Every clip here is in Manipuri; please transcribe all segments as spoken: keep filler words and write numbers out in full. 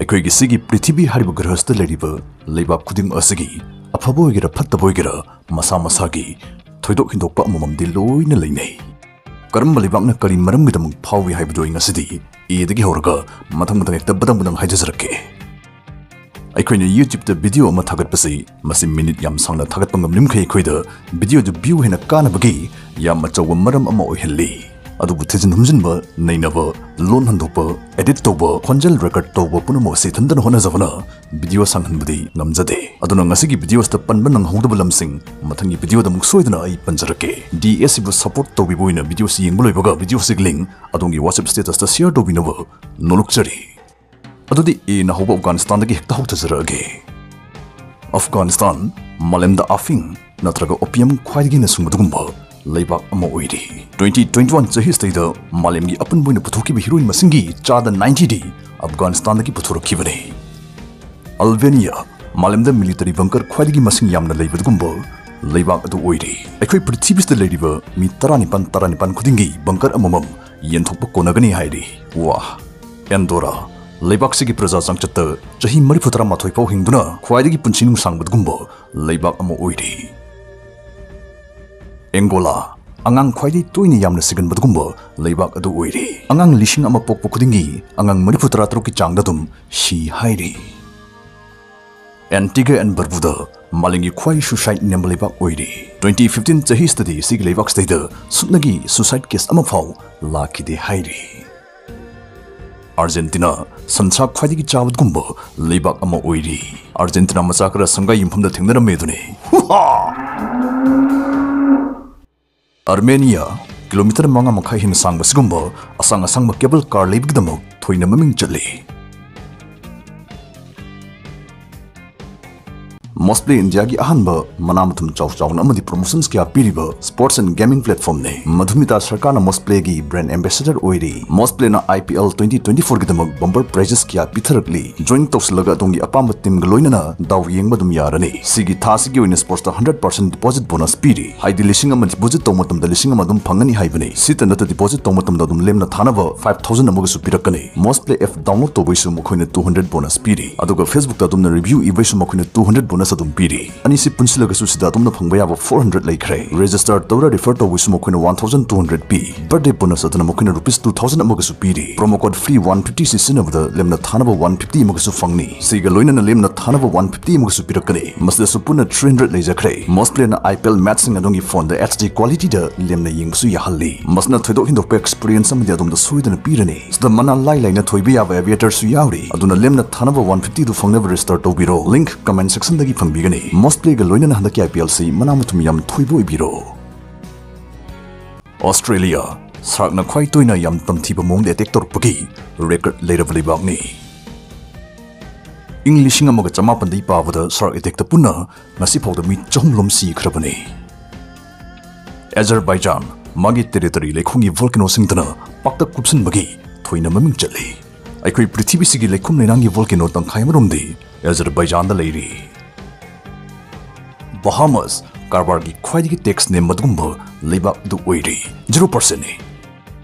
ꯑꯩꯈꯣꯏꯒꯤ ꯁꯤꯒꯤ ꯄ꯭ꯔꯤꯊꯤꯕꯤ ꯍꯥꯏꯔꯤꯕ ꯒ꯭ꯔꯍꯁꯇ ꯂꯩꯔꯤꯕ ꯂꯩꯕꯥꯛ ꯈꯨꯗꯤꯡ ꯑꯁꯤꯒꯤ ꯑꯐꯕ ꯑꯣꯏꯒꯦꯔꯥ ꯐꯠꯇꯕ ꯑꯣꯏꯒꯦꯔꯥ ꯃꯁꯥ ꯃꯁꯥꯒꯤ ꯊꯣꯏꯗꯣꯛ ꯍꯦꯟꯗꯣꯛꯄ ꯑꯃꯃꯝꯗꯤ ꯂꯣꯏꯅ ꯂꯩꯅꯩ꯫ ꯀꯔꯝꯕ ꯂꯩꯕꯥꯛꯅ ꯀꯔꯤ ꯃꯔꯝꯒꯤꯗꯃꯛ ꯐꯥꯎꯏ ꯍꯥꯏꯕꯗꯨ ꯑꯩ ꯉꯁꯤꯗꯤ Aꯗꯒꯤ ꯍꯧꯔꯒ ꯃꯊꯪ ꯃꯊꯪ ꯍꯦꯛꯇ ꯕꯗꯪ ꯕꯗꯪ ꯍꯥꯏꯖꯖꯔꯛꯀꯦ꯫ ꯑꯩꯈꯣꯏꯅ YouTubeꯇ video ꯑꯃ ꯊꯥꯒꯠꯄꯁꯤ ꯃꯁꯤ minute ꯌꯥꯝ ꯁꯥꯡꯅ ꯊꯥꯒꯠꯄ ꯉꯝꯂꯤꯃꯈꯩ ꯑꯩꯈꯣꯏꯗ videoꯗꯨ view ꯍꯦꯟꯅ ꯀꯥꯅꯕꯒꯤ ꯌꯥꯝ ꯑꯆꯧꯕ ꯃꯔꯝ ꯑꯃ ꯑꯣꯏꯍꯜꯂꯤ꯫ ꯑꯗꯨꯕꯨ ꯊꯤꯖꯤꯟ ꯍꯨꯝꯖꯤꯟꯕ, ꯅꯩꯅꯕ, ꯂꯣꯟ ꯍꯟꯗꯣꯛꯄ, edit ꯇꯧꯕ, ꯈꯣꯟꯖꯦꯜ record ꯇꯧꯕ ꯄꯨꯝꯅꯃꯛ ꯑꯁꯤ ꯏꯊꯟꯇꯅ ꯍꯣꯠꯅꯖꯕꯅ video ꯁꯥꯡꯍꯟꯕꯗꯤ ꯉꯝꯖꯗꯦ꯫ ꯑꯗꯨꯅ ꯉꯁꯤꯒꯤ videoꯁꯤꯗ ꯄꯟꯕ ꯅꯪꯍꯧꯗꯕ ꯂꯝꯁꯤꯡ ꯃꯊꯪꯒꯤ videoꯗ ꯑꯃꯨꯛ ꯁꯣꯏꯗꯅ ꯑꯩ ꯄꯟꯖꯔꯛꯀꯦ꯫ DACꯕꯨ support ꯇꯧꯕꯤꯕ ꯑꯣꯏꯅ videoꯁꯤ ꯌꯦꯡꯕ ꯂꯣꯏꯕꯒ videoꯁꯤꯒꯤ link ꯑꯗꯣꯝꯒꯤ WhatsApp statusꯇ share ꯇꯧꯕꯤꯅꯕ ꯅꯣꯂꯨꯛꯆꯔꯤ꯫ ꯑꯗꯨꯗꯤ Aꯅ ꯍꯧꯕ ꯑꯐꯒꯥꯅꯤꯁꯇꯥꯟꯗꯒꯤ ꯍꯦꯛꯇ ꯍꯧꯊꯖꯔꯛꯑꯒꯦ꯫ ꯑꯐꯒꯥꯅꯤꯁꯇꯥꯟ ꯃꯥꯂꯦꯝꯗ ꯑꯐꯤꯡ ꯅꯠꯇ꯭ꯔꯒ opium ꯈ꯭ꯋꯥꯏꯗꯒꯤ ꯍꯦꯟꯅ ꯁꯨꯡꯕꯗꯨꯒꯨꯝꯕ ꯂꯩꯕꯥꯛ ꯑꯃ ꯑꯣꯏꯔꯤ꯫ Twenty twenty one ꯆꯍꯤꯁꯤꯗꯩꯗ ꯃꯥꯂꯦꯝꯒꯤ ꯑꯄꯨꯟꯕ ꯑꯣꯏꯅ ꯄꯨꯊꯣꯛꯈꯤꯕ heroin ꯃꯁꯤꯡꯒꯤ ꯆꯥꯗ ninetyꯗꯤ ꯑꯐꯒꯥꯅꯤꯁꯇꯥꯟꯗꯒꯤ ꯄꯨꯊꯣꯔꯛꯈꯤꯕꯅꯤ꯫ Albania ꯃꯥꯂꯦꯝꯗ military bunker ꯈ꯭ꯋꯥꯏꯗꯒꯤ ꯃꯁꯤꯡ ꯌꯥꯝꯅ ꯂꯩꯕꯗꯨꯒꯨꯝꯕ ꯂꯩꯕꯥꯛ ꯑꯗꯨ ꯑꯣꯏꯔꯤ꯫ ꯑꯩꯈꯣꯏ ꯄ꯭ꯔꯤꯊꯤꯕꯤꯁꯤꯗ ꯂꯩꯔꯤꯕ ꯃꯤ ꯇꯔꯥꯅꯤꯄꯥꯟ, ꯇꯔꯥꯅꯤꯄꯥꯟ ꯈꯨꯗꯤꯡꯒꯤ bunker ꯑꯃꯃꯝ ꯌꯦꯟꯊꯣꯛꯄ ꯀꯣꯟꯅꯒꯅꯤ ꯍꯥꯏꯔꯤ꯫ ꯋꯥ! Andorra ꯂꯩꯕꯥꯛꯁꯤꯒꯤ ꯄ꯭ꯔꯖꯥ ꯆꯥꯡꯆꯠꯇ ꯆꯍꯤ ꯃꯔꯤꯐꯨ ꯇꯔꯥ ꯃꯥꯊꯣꯏ ꯐꯥꯎ ꯍꯤꯡꯗꯨꯅ ꯈ꯭ꯋꯥꯏꯗꯒꯤ ꯄꯨꯟꯁꯤ ꯅꯨꯡꯁꯥꯡꯕꯗꯨꯒꯨꯝꯕ ꯂꯩꯕꯥꯛ ꯑꯃ ꯑꯣꯏꯔꯤ꯫ Angola ꯑꯉꯥꯡ ꯈ꯭ꯋꯥꯏꯗꯒꯤ ꯇꯣꯏꯅ ꯌꯥꯝꯅ ꯁꯤꯒꯟꯕꯗꯨꯒꯨꯝꯕ ꯂꯩꯕꯥꯛ ꯑꯗꯨ ꯑꯣꯏꯔꯤ꯫ ꯑꯉꯥꯡ ꯂꯤꯁꯤꯡ ꯑꯃ ꯄꯣꯛꯄ ꯈꯨꯗꯤꯡꯒꯤ ꯑꯉꯥꯡ ꯃꯔꯤꯐꯨ ꯇꯔꯥ ꯇꯔꯨꯛꯀꯤ ꯆꯥꯡꯗ ꯑꯗꯨꯝ ꯁꯤ ꯍꯥꯏꯔꯤ꯫ Antigua and Barbuda ꯃꯥꯂꯦꯝꯒꯤ ꯈ꯭ꯋꯥꯏ suicide ꯅꯦꯝꯕ ꯂꯩꯕꯥꯛ ꯑꯣꯏꯔꯤ꯫ Twenty fifteen ꯆꯍꯤꯁꯤꯗꯗꯤ ꯁꯤꯒꯤ ꯂꯩꯕꯥꯛꯁꯤꯗꯩꯗ ꯁꯨꯞꯅꯒꯤ suicide case ꯑꯃ ꯐꯥꯎ ꯂꯥꯛꯈꯤꯗꯦ ꯍꯥꯏꯔꯤ꯫ Argentina ꯁꯟꯁꯥ ꯈ꯭ꯋꯥꯏꯗꯒꯤ ꯆꯥꯕꯒꯨꯝꯕ ꯂꯩꯕꯥꯛ ꯑꯃ ꯑꯣꯏꯔꯤ꯫ Argentina ꯃꯆꯥ ꯈꯔ ꯁꯪꯒꯥꯏ ꯌꯨꯝꯐꯝꯗ ꯊꯦꯡꯅꯔꯝꯃꯦ ꯑꯗꯨꯅꯤ꯫ ꯍꯨꯍꯥ! Armenia ꯀꯤꯂꯣꯃꯤꯇꯔ ꯃꯉꯥ ꯃꯈꯥꯏ ꯍꯦꯟꯅ ꯁꯥꯡꯕ ꯁꯤꯒꯨꯝꯕ ꯑꯁꯥꯡ ꯑꯁꯥꯡꯕ cable car ꯂꯩꯕꯒꯤꯗꯃꯛ ꯊꯣꯏꯅ ꯃꯃꯤꯡ ꯆꯠꯂꯤ꯫ Mosplay ꯏꯟꯗꯤꯌꯥꯒꯤ ꯑꯍꯥꯟꯕ ꯃꯅꯥ ꯃꯊꯨꯝ ꯆꯥꯎ ꯆꯥꯎꯅ ꯑꯃꯗꯤ promotions ꯀꯌꯥ ꯄꯤꯔꯤꯕ sports and gaming platformꯅꯤ꯫ ꯃꯙꯨꯃꯤꯇꯥ ꯁꯔꯀꯥꯔꯅ Mosplayꯒꯤ brand ambassador ꯑꯣꯏꯔꯤ꯫ Mosplayꯅ IPL twenty twenty fourꯒꯤꯗꯃꯛ bumper prizes ꯀꯌꯥ ꯄꯤꯊꯔꯛꯂꯤ꯫ Join ꯇꯧꯁꯤꯜꯂꯒ ꯑꯗꯣꯝꯒꯤ ꯑꯄꯥꯝꯕ teamꯒ ꯂꯣꯏꯅꯅ ꯗꯥꯎ ꯌꯦꯡꯕ ꯑꯗꯨꯝ ꯌꯥꯔꯅꯤ꯫ ꯁꯤꯒꯤ ꯊꯥ ꯑꯁꯤꯒꯤ ꯑꯣꯏꯅ sportsꯇ hundred percent deposit bonus ꯄꯤꯔꯤ꯫ ꯍꯥꯏꯗꯤ ꯂꯤꯁꯤꯡ ꯑꯃ deposit ꯇꯧꯕ ꯃꯇꯝꯗ ꯂꯤꯁꯤꯡ ꯑꯃ ꯑꯗꯨꯝ ꯐꯪꯒꯅꯤ ꯍꯥꯏꯕꯅꯤ꯫ ꯁꯤꯇ ꯅꯠꯇ deposit ꯇꯧꯕ ꯃꯇꯝꯗ ꯑꯗꯨꯝ ꯂꯦꯝꯅ ꯊꯥꯅꯕ five thousand ꯑꯃꯒꯁꯨ ꯄꯤꯔꯛꯀꯅꯤ꯫ Mosplay app download ꯇꯧꯕꯒꯤꯁꯨ ꯃꯈꯣꯏꯅ two hundred bonus ꯄꯤꯔꯤ꯫ ꯑꯗꯨꯒ Facebookꯇ ꯑꯗꯣꯝꯅ review ꯏꯕꯒꯤꯁꯨ ꯃꯈꯣꯏꯅ two hundred bonus ꯑꯗꯨꯝ ꯄꯤꯔꯤ꯫ ꯑꯅꯤꯁꯤ ꯄꯨꯟꯁꯤꯜꯂꯒꯁꯨ ꯁꯤꯗ ꯑꯗꯣꯝꯅ ꯐꯪꯕ ꯌꯥꯕ four hundred ꯂꯩꯈ꯭ꯔꯦ꯫ Register ꯇꯧꯔ refer ꯇꯧꯕꯒꯤꯁꯨ ꯃꯈꯣꯏꯅ one thousand two hundred ꯄꯤ꯫ Birthday bonus ꯑꯗꯨꯅ ꯃꯈꯣꯏꯅ rupees two thousand ꯑꯃꯒꯁꯨ ꯄꯤꯔꯤ꯫ Promo code free one fifty ꯁꯤꯖꯤꯟꯅꯕꯗ ꯂꯦꯝꯅ ꯊꯥꯅꯕ one fifty ꯑꯃꯒꯁꯨ ꯐꯪꯅꯤ꯫ ꯁꯤꯒ ꯂꯣꯏꯅꯅ ꯂꯦꯝꯅ ꯊꯥꯅꯕ one fifty ꯑꯃꯒꯁꯨ ꯄꯤꯔꯛꯀꯅꯤ꯫ ꯃꯁꯤꯗꯁꯨ ꯄꯨꯟꯅ three hundred ꯂꯩꯖꯈ꯭ꯔꯦ꯫ Mosplayꯅ IPL matchꯁꯤꯡ ꯑꯗꯣꯝꯒꯤ phoneꯗ HD qualityꯗ ꯂꯦꯝꯅ ꯌꯦꯡꯕꯁꯨ ꯌꯥꯍꯜꯂꯤ꯫ ꯃꯁꯤꯅ ꯊꯣꯏꯗꯣꯛ ꯍꯦꯟꯗꯣꯛꯄ experience ꯑꯃꯗꯤ ꯑꯗꯣꯝꯗ ꯁꯣꯏꯗꯅ ꯄꯤꯔꯅꯤ꯫ ꯁꯤꯗ ꯃꯅꯥ ꯂꯥꯏ ꯂꯥꯏꯅ ꯊꯣꯏꯕ ꯌꯥꯕ aviatorꯁꯨ ꯌꯥꯎꯔꯤ꯫ ꯑꯗꯨꯅ ꯂꯦꯝꯅ ꯊꯥꯅꯕ one fiftyꯗꯨ ꯐꯪꯅꯕ register ꯇꯧꯕꯤꯔꯣ꯫ Link comment sectionꯗꯒꯤ ꯐꯪꯕꯤꯒꯅꯤ꯫ Mosplayꯒ ꯂꯣꯏꯅꯅ ꯍꯟꯗꯛꯀꯤ IPLꯁꯤ ꯃꯅꯥ ꯃꯊꯨꯝ ꯌꯥꯝ ꯊꯣꯏꯕ ꯑꯣꯏꯕꯤꯔꯣ꯫ Australia, sharkꯅ ꯈ꯭ꯋꯥꯏ ꯇꯣꯏꯅ ꯌꯥꯝ ꯇꯝꯊꯤꯕ ꯃꯑꯣꯡꯗ attack ꯇꯧꯔꯛꯄꯒꯤ record ꯂꯩꯔꯕ ꯂꯩꯕꯥꯛꯅꯤ꯫ ꯏꯪ ꯂꯤꯁꯤꯡ ꯑꯃꯒ ꯆꯃꯥꯄꯟꯗꯒꯤ ꯄꯥꯕꯗ shark attackꯇ ꯄꯨꯟꯅ ꯉꯁꯤ ꯐꯥꯎꯗ ꯃꯤ ꯆꯍꯨꯝ ꯂꯣꯝ ꯁꯤꯈ꯭ꯔꯕꯅꯤ꯫ Azerbaijan, ꯃꯥꯒꯤ territory ꯂꯩꯈꯣꯝꯒꯤ volcanoꯁꯤꯡꯗꯨꯅ ꯄꯥꯛꯇꯛ ꯀꯨꯞꯁꯤꯟꯕꯒꯤ ꯊꯣꯏꯅ ꯃꯃꯤꯡ ꯆꯠꯂꯤ꯫ ꯑꯩꯈꯣꯏ ꯄ꯭ꯔꯤꯊꯤꯕꯤꯁꯤꯒꯤ ꯂꯩꯈꯣꯝ ꯂꯩꯅꯥꯡꯒꯤ volcano ꯇꯪꯈꯥꯏ ꯑꯃꯔꯣꯝꯗꯤ Azerbaijanꯗ ꯂꯩꯔꯤ꯫ Bahamas, ꯀꯔꯕꯥꯔꯒꯤ ꯈ꯭ꯋꯥꯏꯗꯒꯤ tax ꯅꯦꯝꯕ ꯑꯗꯨꯒꯨꯝꯕ ꯂꯩꯕꯥꯛ ꯑꯗꯨ ꯑꯣꯏꯔꯤ, zero percentꯅꯤ꯫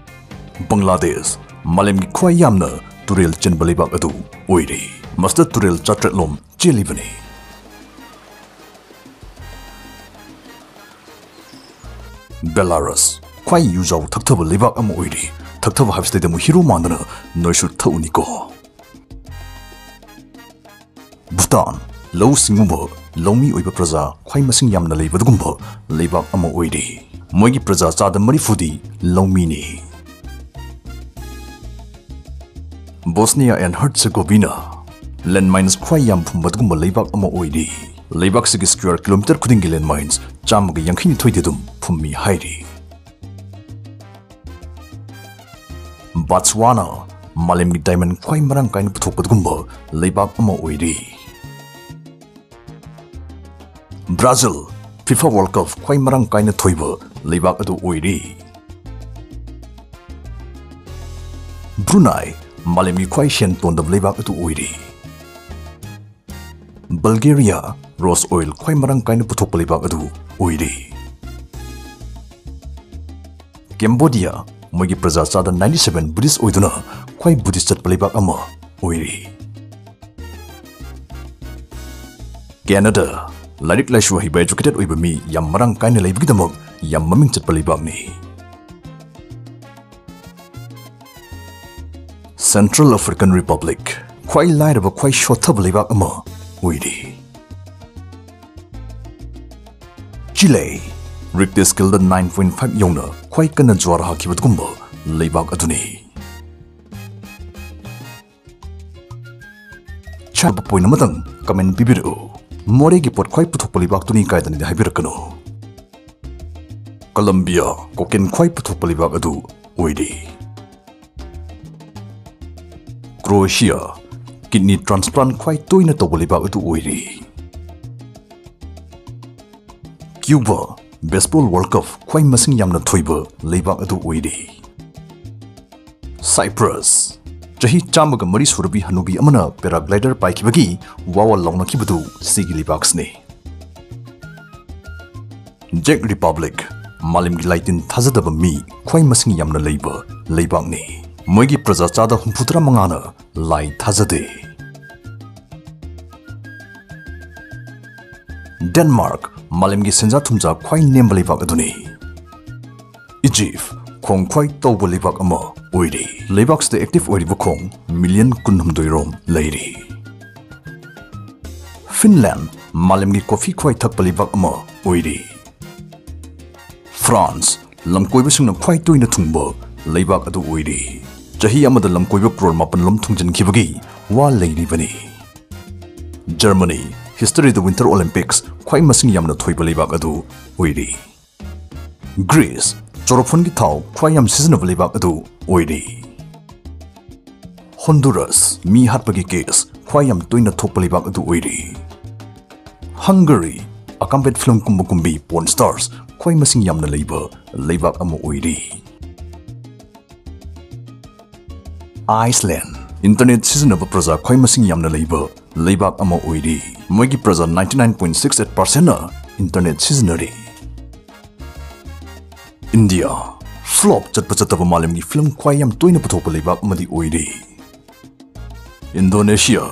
Bangladesh, ꯃꯥꯂꯦꯝꯒꯤ ꯈ꯭ꯋꯥꯏ ꯌꯥꯝꯅ ꯇꯨꯔꯦꯜ ꯆꯦꯟꯕ ꯂꯩꯕꯥꯛ ꯑꯗꯨ ꯑꯣꯏꯔꯤ꯫ ꯃꯁꯤꯗ ꯇꯨꯔꯦꯜ ꯆꯥꯇ꯭ꯔꯦꯠ ꯂꯣꯝ ꯆꯦꯜꯂꯤꯕꯅꯤ꯫ Belarus, ꯈ꯭ꯋꯥꯏ ꯌꯨꯖꯥꯎ ꯊꯛꯊꯕ ꯂꯩꯕꯥꯛ ꯑꯃ ꯑꯣꯏꯔꯤ꯫ ꯊꯛꯊꯕ ꯍꯥꯏꯕꯁꯤꯗꯩꯗ ꯑꯃꯨꯛ hero ꯃꯥꯟꯗꯅ ꯅꯣꯏꯁꯨ ꯊꯛꯎꯅꯤꯀꯣ꯫ Bhutan, ꯂꯧꯎ ꯁꯤꯡꯎꯕ, ꯂꯧꯃꯤ ꯑꯣꯏꯕ ꯄ꯭ꯔꯖꯥ ꯈ꯭ꯋꯥꯏ ꯃꯁꯤꯡ ꯌꯥꯝꯅ ꯂꯩꯕ ꯑꯗꯨꯒꯨꯝꯕ ꯂꯩꯕꯥꯛ ꯑꯃ ꯑꯣꯏꯔꯤ꯫ ꯃꯣꯏꯒꯤ ꯄ꯭ꯔꯖꯥ ꯆꯥꯗ ꯃꯔꯤꯐꯨꯗꯤ ꯂꯧꯃꯤꯅꯤ꯫ Bosnia and Herzegovina, landmines ꯈ꯭ꯋꯥꯏ ꯌꯥꯝ ꯐꯨꯝꯕ ꯑꯗꯨꯒꯨꯝꯕ ꯂꯩꯕꯥꯛ ꯑꯃ ꯑꯣꯏꯔꯤ꯫ ꯂꯩꯕꯥꯛꯁꯤꯒꯤ square kilometer ꯈꯨꯗꯤꯡꯒꯤ landmines ꯆꯥꯝꯃꯒ ꯌꯥꯡꯈꯩ ꯅꯤꯊꯣꯏꯗꯤ ꯑꯗꯨꯝ ꯐꯨꯝꯃꯤ ꯍꯥꯏꯔꯤ꯫ Botswana, ꯃꯥꯂꯦꯝꯒꯤ diamond ꯈ꯭ꯋꯥꯏ ꯃꯔꯥꯡ ꯀꯥꯏꯅ ꯄꯨꯊꯣꯛꯄ ꯑꯗꯨꯒꯨꯝꯕ ꯂꯩꯕꯥꯛ ꯑꯃ ꯑꯣꯏꯔꯤ꯫ ꯕ꯭ꯔꯥꯖꯤꯜ, ꯐꯤꯐꯥ ꯋꯥꯔꯜꯗ ꯀꯞ ꯈ꯭ꯋꯥꯏ ꯃꯔꯥꯡ ꯀꯥꯏꯅ ꯊꯣꯏꯕ ꯂꯩꯕꯥꯛ ꯑꯗꯨ ꯑꯣꯏꯔꯤ꯫ ꯕ꯭ꯔꯨꯅꯥꯏ, ꯃꯥꯂꯦꯝꯒꯤ ꯈ꯭ꯋꯥꯏ ꯁꯦꯟ ꯇꯣꯟꯗꯕ ꯂꯩꯕꯥꯛ ꯑꯗꯨ ꯑꯣꯏꯔꯤ꯫ ꯕꯜꯒꯦꯔꯤꯌꯥ, ꯔꯣꯁ ꯑꯣꯏꯜ ꯈ꯭ꯋꯥꯏ ꯃꯔꯥꯡ ꯀꯥꯏꯅ ꯄꯨꯊꯣꯛꯄ ꯂꯩꯕꯥꯛ ꯑꯗꯨ ꯑꯣꯏꯔꯤ꯫ ꯀꯦꯝꯕꯣꯗꯤꯌꯥ, ꯃꯣꯏꯒꯤ ꯄ꯭ꯔꯖꯥ ꯆꯥꯗ ninety seven ꯕꯨꯙꯤꯁ ꯑꯣꯏꯗꯨꯅ ꯈ꯭ꯋꯥꯏ ꯕꯨꯙꯤꯁ ꯆꯠꯄ ꯂꯩꯕꯥꯛ ꯑꯃ ꯑꯣꯏꯔꯤ꯫ ꯀꯦꯅꯥꯗꯥ, ꯂꯥꯏꯔꯤꯛ ꯂꯥꯏꯁꯨ ꯍꯩꯕ educated ꯑꯣꯏꯕ ꯃꯤ ꯌꯥꯝ ꯃꯔꯥꯡ ꯀꯥꯏꯅ ꯂꯩꯕꯒꯤꯗꯃꯛ ꯌꯥꯝ ꯃꯃꯤꯡ ꯆꯠꯄ ꯂꯩꯕꯥꯛꯅꯤ꯫ Central African Republic, ꯈ꯭ꯋꯥꯏ ꯂꯥꯏꯔꯕ, ꯈ꯭ꯋꯥꯏ ꯁꯣꯠꯊꯕ ꯂꯩꯕꯥꯛ ꯑꯃ ꯑꯣꯏꯔꯤ꯫ ꯆꯤꯂꯦ, ꯔꯤꯛꯇꯔ ꯁ꯭ꯀꯦꯜꯗ nine point five ꯌꯧꯅ ꯈ꯭ꯋꯥꯏ ꯀꯟꯅ ꯖ꯭ꯋꯥꯔ ꯍꯥꯈꯤꯕ ꯑꯗꯨꯒꯨꯝꯕ ꯂꯩꯕꯥꯛ ꯑꯗꯨꯅꯤ꯫ ꯆꯥꯕ ꯄꯣꯏꯟ ꯑꯃꯇꯪ ꯀꯃꯦꯟ ꯄꯤꯕꯤꯔꯛꯎ꯫ ꯃꯣꯔꯦꯒꯤ ꯄꯣꯠ ꯈ꯭ꯋꯥꯏ ꯄꯨꯊꯣꯛꯄ ꯂꯩꯕꯥꯛꯇꯨꯅꯤ ꯀꯥꯏꯗꯅꯗꯤ ꯍꯥꯏꯕꯤꯔꯛꯀꯅꯨ꯫ ꯀꯂꯝꯕꯤꯌꯥ, ꯀꯣꯀꯦꯟ ꯈ꯭ꯋꯥꯏ ꯄꯨꯊꯣꯛꯄ ꯂꯩꯕꯥꯛ ꯑꯗꯨ ꯑꯣꯏꯔꯤ꯫ ꯀ꯭ꯔꯣꯑꯦꯁꯤꯌꯥ, ꯀꯤꯗꯅꯤ ꯇ꯭ꯔꯥꯟꯁꯄ꯭ꯂꯥꯟ ꯈ꯭ꯋꯥꯏ ꯇꯣꯏꯅ ꯇꯧꯕ ꯂꯩꯕꯥꯛ ꯑꯗꯨ ꯑꯣꯏꯔꯤ꯫ ꯀ꯭ꯌꯨꯕꯥ, ꯕꯦꯁꯕꯣꯜ ꯋꯥꯔꯜꯗ ꯀꯞ ꯈ꯭ꯋꯥꯏ ꯃꯁꯤꯡ ꯌꯥꯝꯅ ꯊꯣꯏꯕ ꯂꯩꯕꯥꯛ ꯑꯗꯨ ꯑꯣꯏꯔꯤ꯫ ꯁꯥꯏꯄ꯭ꯔꯁ, ꯆꯍꯤ ꯆꯥꯝꯃꯒ ꯃꯔꯤ ꯁꯨꯔꯕꯤ ꯍꯅꯨꯕꯤ ꯑꯃꯅ ꯄꯦꯔꯥꯒ꯭ꯂꯥꯏꯗꯔ ꯄꯥꯏꯈꯤꯕꯒꯤ ꯋꯥ ꯋꯥ ꯂꯥꯎꯅꯈꯤꯕꯗꯨ ꯁꯤꯒꯤ ꯂꯩꯕꯥꯛꯁꯤꯅꯤ꯫ ꯖꯦꯛ ꯔꯤꯄꯕ꯭ꯂꯤꯛ, ꯃꯥꯂꯦꯝꯒꯤ ꯂꯥꯏꯇꯤꯟ ꯊꯥꯖꯗꯕ ꯃꯤ ꯈ꯭ꯋꯥꯏ ꯃꯁꯤꯡ ꯌꯥꯝꯅ ꯂꯩꯕ ꯂꯩꯕꯥꯛꯅꯤ꯫ ꯃꯣꯏꯒꯤ ꯄ꯭ꯔꯖꯥ ꯆꯥꯗ ꯍꯨꯝꯐꯨꯇꯔꯥ ꯃꯉꯥꯅ ꯂꯥꯏ ꯊꯥꯖꯗꯦ꯫ ꯗꯦꯟꯃꯥꯔꯛ, ꯃꯥꯂꯦꯝꯒꯤ ꯁꯦꯟꯖꯥ ꯊꯨꯝꯖꯥ ꯈ꯭ꯋꯥꯏ ꯅꯦꯝꯕ ꯂꯩꯕꯥꯛ ꯑꯗꯨꯅꯤ꯫ ꯏꯖꯤꯞ, ꯈꯣꯡ ꯈ꯭ꯋꯥꯏ ꯇꯧꯕ ꯂꯩꯕꯥꯛ ꯑꯃ ꯑꯣꯏꯔꯤ꯫ ꯂꯩꯕꯥꯛꯁꯤꯗ ꯑꯦꯛꯇꯤꯚ ꯑꯣꯏꯔꯤꯕ ꯈꯣꯡ ꯃꯤꯂꯤꯌꯟ ꯀꯨꯟꯍꯨꯝꯗꯣꯏ ꯔꯣꯝ ꯂꯩꯔꯤ꯫ ꯐꯤꯟꯂꯦꯟ, ꯃꯥꯂꯦꯝꯒꯤ ꯀꯣꯐꯤ ꯈ꯭ꯋꯥꯏ ꯊꯛꯄ ꯂꯩꯕꯥꯛ ꯑꯃ ꯑꯣꯏꯔꯤ꯫ ꯐ꯭ꯔꯥꯟꯁ, ꯂꯝꯀꯣꯏꯕꯁꯤꯡꯅ ꯈ꯭ꯋꯥꯏ ꯇꯣꯏꯅ ꯊꯨꯡꯕ ꯂꯩꯕꯥꯛ ꯑꯗꯨ ꯑꯣꯏꯔꯤ꯫ ꯆꯍꯤ ꯑꯃꯗ ꯂꯝꯀꯣꯏꯕ ꯀ꯭ꯔꯣꯔ ꯃꯥꯄꯟ ꯂꯣꯝ ꯊꯨꯡꯖꯤꯟꯈꯤꯕꯒꯤ ꯋꯥ ꯂꯩꯔꯤꯕꯅꯤ꯫ ꯖꯔꯃꯅꯤ, ꯍꯤꯁꯇꯔꯤꯗ ꯋꯤꯟꯇꯔ ꯑꯣꯂꯤꯝꯄꯤꯛꯁ ꯈ꯭ꯋꯥꯏ ꯃꯁꯤꯡ ꯌꯥꯝꯅ ꯊꯣꯏꯕ ꯂꯩꯕꯥꯛ ꯑꯗꯨ ꯑꯣꯏꯔꯤ꯫ ꯒ꯭ꯔꯤꯁ, ꯆꯣꯔꯣꯐꯣꯟꯒꯤ ꯊꯥꯎ ꯈ꯭ꯋꯥꯏ ꯌꯥꯝ ꯁꯤꯖꯤꯟꯅꯕ ꯂꯩꯕꯥꯛ ꯑꯗꯨ ꯑꯣꯏꯔꯤ꯫ ꯍꯣꯟꯗꯨꯔꯁ, ꯃꯤ ꯍꯥꯠꯄꯒꯤ ꯀꯦꯁ ꯈ꯭ꯋꯥꯏ ꯌꯥꯝ ꯇꯣꯏꯅ ꯊꯣꯛꯄ ꯂꯩꯕꯥꯛ ꯑꯗꯨ ꯑꯣꯏꯔꯤ꯫ ꯍꯪꯒꯔꯤ, ꯑꯀꯥꯝꯄꯦꯠ ꯐꯤꯂꯝ ꯀꯨꯝꯕ ꯀꯨꯝꯕꯤ ꯄꯣꯔꯟ ꯁ꯭ꯇꯥꯔꯁ ꯈ꯭ꯋꯥꯏ ꯃꯁꯤꯡ ꯌꯥꯝꯅ ꯂꯩꯕ ꯂꯩꯕꯥꯛ ꯑꯃ ꯑꯣꯏꯔꯤ꯫ ꯑꯥꯏꯁꯂꯦꯟ꯫ ꯏꯟꯇꯔꯅꯦꯠ ꯁꯤꯖꯤꯟꯅꯕ ꯄ꯭ꯔꯖꯥ ꯈ꯭ꯋꯥꯏ ꯃꯁꯤꯡ ꯌꯥꯝꯅ ꯂꯩꯕ ꯂꯩꯕꯥꯛ ꯑꯃ ꯑꯣꯏꯔꯤ꯫ ꯃꯣꯏꯒꯤ ꯄ꯭ꯔꯖꯥ ninety nine point six eight percent ꯅ ꯏꯟꯇꯔꯅꯦꯠ ꯁꯤꯖꯤꯟꯅꯔꯤ꯫ ꯏꯟꯗꯤꯌꯥ꯫ ꯐ꯭ꯂꯣꯞ ꯆꯠꯄ ꯆꯠꯇꯕ ꯃꯥꯂꯦꯝꯒꯤ ꯐꯤꯂꯝ ꯈ꯭ꯋꯥꯏ ꯌꯥꯝ ꯇꯣꯏꯅ ꯄꯨꯊꯣꯛꯄ ꯂꯩꯕꯥꯛ ꯑꯃꯗꯤ ꯑꯣꯏꯔꯤ꯫ ꯏꯟꯗꯣꯅꯦꯁꯤꯌꯥ꯫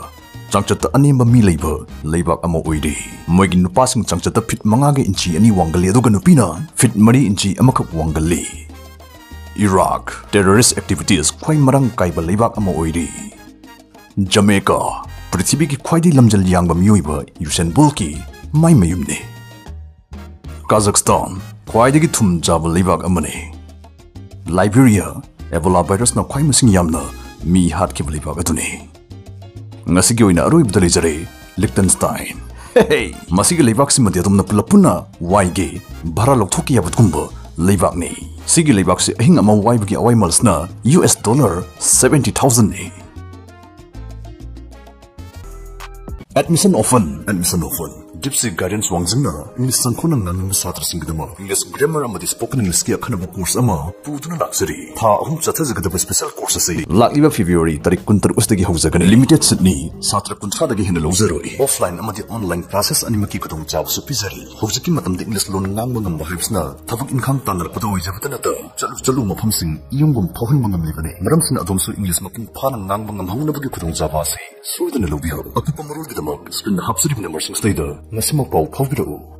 ꯆꯥꯡꯆꯠꯇ ꯑꯅꯦꯝꯕ ꯃꯤ ꯂꯩꯕ ꯂꯩꯕꯥꯛ ꯑꯃ ꯑꯣꯏꯔꯤ꯫ ꯃꯣꯏꯒꯤ ꯅꯨꯄꯥꯁꯤꯡ ꯆꯥꯡꯆꯠꯇ ꯐꯤꯠ ꯃꯉꯥꯒ ꯏꯟꯆꯤ ꯑꯅꯤ ꯋꯥꯡꯒꯜꯂꯤ, ꯑꯗꯨꯒ ꯅꯨꯄꯤꯅ ꯐꯤꯠ ꯃꯔꯤ ꯏꯟꯆꯤ ꯑꯃꯈꯛ ꯋꯥꯡꯒꯜꯂꯤ꯫ ꯏꯔꯥꯛ꯫ ꯇꯦꯔꯣꯔꯤꯁ ꯑꯦꯛꯇꯤꯚꯤꯇꯤꯁ ꯈ꯭ꯋꯥꯏ ꯃꯔꯥꯡ ꯀꯥꯏꯕ ꯂꯩꯕꯥꯛ ꯑꯃ ꯑꯣꯏꯔꯤ꯫ ꯖꯃꯦꯀꯥ꯫ ꯄ꯭ꯔꯤꯊꯤꯕꯤꯒꯤ ꯈ꯭ꯋꯥꯏꯗꯒꯤ ꯂꯝꯖꯦꯜ ꯌꯥꯡꯕ ꯃꯤꯑꯣꯏꯕ ꯌꯨꯁꯦꯟ ꯕꯣꯜꯀꯤ ꯃꯥꯏ ꯃꯌꯨꯝꯅꯤ꯫ ꯀꯥꯖꯥꯛꯁꯇꯥꯟ꯫ ꯈ꯭ꯋꯥꯏꯗꯒꯤ ꯊꯨꯝ ꯆꯥꯕ ꯂꯩꯕꯥꯛ ꯑꯃꯅꯤ꯫ ꯂꯥꯏꯕꯦꯔꯤꯌꯥ꯫ ꯑꯦꯕꯣꯂꯥ ꯚꯥꯏꯔꯁꯅ ꯈ꯭ꯋꯥꯏ ꯃꯁꯤꯡ ꯌꯥꯝꯅ ꯃꯤ ꯍꯥꯠꯈꯤꯕ ꯂꯩꯕꯥꯛ ꯑꯗꯨꯅꯤ꯫ ꯉꯁꯤꯒꯤ ꯑꯣꯏꯅ ꯑꯔꯣꯏꯕꯗ ꯂꯩꯖꯔꯦ, ꯂꯤꯛꯇꯟꯁꯇꯥꯏꯟ꯫ ꯍꯦ ꯍꯦ! ꯃꯁꯤꯒꯤ ꯂꯩꯕꯥꯛꯁꯤꯃꯗꯤ ꯑꯗꯣꯝꯅ ꯄꯨꯂꯞ ꯄꯨꯟꯅ ꯋꯥꯏꯒꯦ, ꯚꯔꯥ ꯂꯧꯊꯣꯛꯀꯦ ꯌꯥꯕꯒꯨꯝꯕ ꯂꯩꯕꯥꯛꯅꯤ꯫ ꯁꯤꯒꯤ ꯂꯩꯕꯥꯛꯁꯤ ꯑꯍꯤꯡ ꯑꯃ ꯋꯥꯏꯕꯒꯤ ꯑꯋꯥꯏꯃꯜꯁꯤꯅ U S dollar seventy thousand ꯅꯤ꯫ Admission open, admission open. ꯗꯤꯞꯁꯤ ꯒꯥꯏꯗꯦꯟꯁ ꯋꯥꯡꯖꯪꯅ ꯏꯪꯂꯤꯁ ꯁꯪꯈꯣꯟꯅ ꯉꯥꯡꯅꯤꯡꯕ ꯁꯥꯇ꯭ꯔꯁꯤꯡꯒꯤꯗꯃꯛ ꯏꯪꯂꯤꯁ ꯒ꯭ꯔꯥꯃꯔ ꯑꯃꯗꯤ ꯁ꯭ꯄꯣꯀꯟ ꯏꯪꯂꯤꯁꯀꯤ ꯑꯈꯟꯅꯕ ꯀꯣꯔꯁ ꯑꯃ ꯄꯨꯗꯨꯅ ꯂꯥꯛꯆꯔꯤ꯫ ꯊꯥ ꯑꯍꯨꯝ ꯆꯠꯊꯖꯒꯗꯕ ꯁ꯭ꯄꯦꯁꯦꯜ ꯀꯣꯔꯁ ꯑꯁꯤ ꯂꯥꯛꯂꯤꯕ ꯐꯦꯕ꯭ꯔꯨꯋꯥꯔꯤ ꯇꯥꯔꯤꯛ ꯀꯨꯟꯇꯔꯨꯛ ꯑꯁꯤꯗꯒꯤ ꯍꯧꯖꯒꯅꯤ꯫ ꯂꯤꯃꯤꯇꯦꯗ ꯁꯤꯠꯅꯤ꯫ ꯁꯥꯇ꯭ꯔ ꯀꯨꯟꯊ꯭ꯔꯥꯗꯒꯤ ꯍꯦꯟꯅ ꯂꯧꯖꯔꯣꯏ꯫ ꯑꯣꯐꯂꯥꯏꯟ ꯑꯃꯗꯤ ꯑꯣꯟꯂꯥꯏꯟ ꯀ꯭ꯂꯥꯁꯦꯁ ꯑꯅꯤꯃꯛꯀꯤ ꯈꯨꯗꯣꯡꯆꯥꯕꯁꯨ ꯄꯤꯖꯔꯤ꯫ ꯍꯧꯖꯤꯛꯀꯤ ꯃꯇꯝꯗ ꯏꯪꯂꯤꯁ ꯂꯣꯟ ꯉꯥꯡꯕ ꯉꯝꯕ ꯍꯥꯏꯕꯁꯤꯅ ꯊꯕꯛ ꯏꯪꯈꯥꯡ ꯇꯥꯟꯅꯔꯛꯄꯗ ꯑꯣꯏꯖꯕꯇ ꯅꯠꯇ, ꯆꯠꯂꯨ ꯆꯠꯂꯨ ꯃꯐꯝꯁꯤꯡ ꯌꯨꯝꯒꯨꯝ ꯐꯥꯎꯍꯟꯕ ꯉꯝꯂꯤꯕꯅꯤ꯫ ꯃꯔꯝꯁꯤꯅ ꯑꯗꯣꯝꯁꯨ ꯏꯪꯂꯤꯁ ꯃꯄꯨꯡ ꯐꯥꯅ ꯉꯥꯡꯕ ꯉꯝꯍꯧꯅꯕꯒꯤ ꯈꯨꯗꯣꯡꯆꯥꯕ ꯑꯁꯤ ꯁꯣꯏꯗꯅ ꯂꯧꯕꯤꯌꯨ꯫ ꯑꯀꯨꯞꯄ ꯃꯔꯣꯜꯒꯤꯗꯃꯛ ꯁ꯭ꯀ꯭ꯔꯤꯟꯗ ꯍꯥꯞꯆꯔꯤꯕ ꯅꯝꯕꯔꯁꯤꯡꯁꯤꯗ ꯉꯁꯤꯃꯛ ꯄꯥꯎ ꯐꯥꯎꯕꯤꯔꯛꯎ꯫